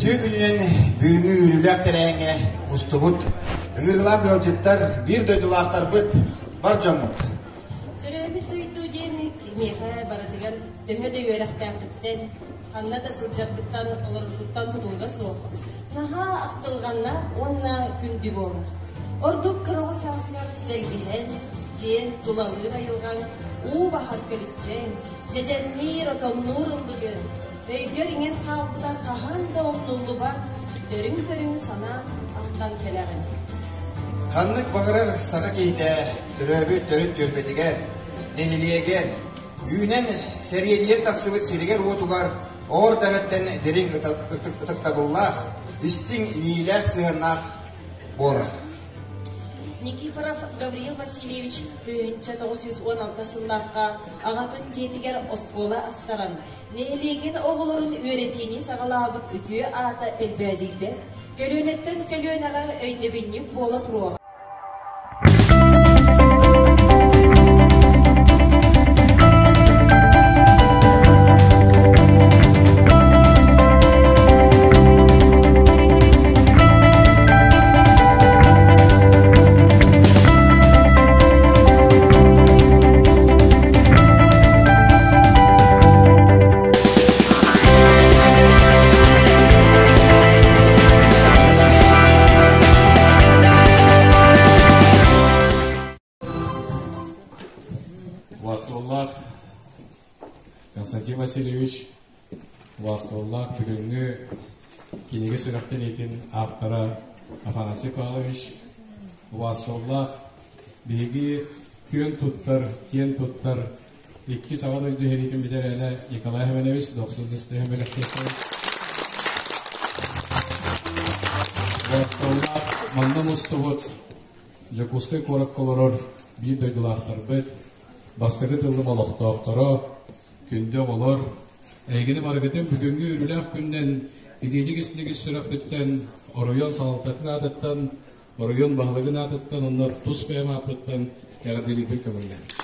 Үтүө күнүнэн бүгүҥҥү үөрүүлээх тэрээһиҥҥэ мустубут ыҥырыылаах ыалдьыттар, биир дойдулаахтарбыт, бар дьоммут. Төрөөбүт дойду диэн кимиэхэ барытыгар төһө да үөрэхтээхпиттэн, ханна да сылдьарбыттан, олорбутуттан тутулуга суох. Наһаа ахтылҕаннаах уонна күндү буолар. Ордук кыра сааскар тэлгэһэн, дьиэн тулалыыр айылҕаҥ, уу баһар көлүччэҥ, дьэдьэнниир, отоннуур ыллыгын, өйгөр иҥэн хаалбыта хаһан да умнуллубат дөрүҥ-дөрүҥ санаан ахтан кэлэҕин. Ханнык баҕарар саха киһитэ төрөөбүт төрүт түөлбэтигэр, нэһилиэгэр, үүнэн сэриэдийэн тахсыбыт сиригэр-уотугар оор дэҕэттэн дириҥ ытыктабыллаах, истиҥ иилээх сыһыаннаах буолар. Никифоров Гавриил Васильевич 1916 сыллаахха аҕатын дьиэтигэр оскуола астаран, нэһилиэгин оҕолорун үөрэтиини саҕалаабыт үтүө аата элбээдийбэт, көлүөнэттэн көлүөнэҕэ өйдөбүнньүк буола туруоҕа. Властволлаах Константин Васильевич Властволлаах бүгүҥҥү кинигэ сүрэхтэниитин автора Афанасий Павлович Властволлаах биһиги күөн туттар, киэн туттар икки Саҥа дойду сэриитин бэтэрээнэ Николай Семенович Дохсун Дэстэһин бэлэхтиэхтэрэ. Властволлаах манна мустубут Дьокуускай куоракка олорор биир дойдулаахтарбыт, бастакы тыллым олохтоохторо, күндү оҕолор, эһигини барыгытын бүгүҥҥү үөрүүлээх күнүнэн итиитик-истиҥник сүрэхпиттэн, оройуон салалтатын аатыттан, оройуон баһылыгын аатыттан уонна тус бэйэм ааппыттан эҕэрдэлиирбин көҥүллээн.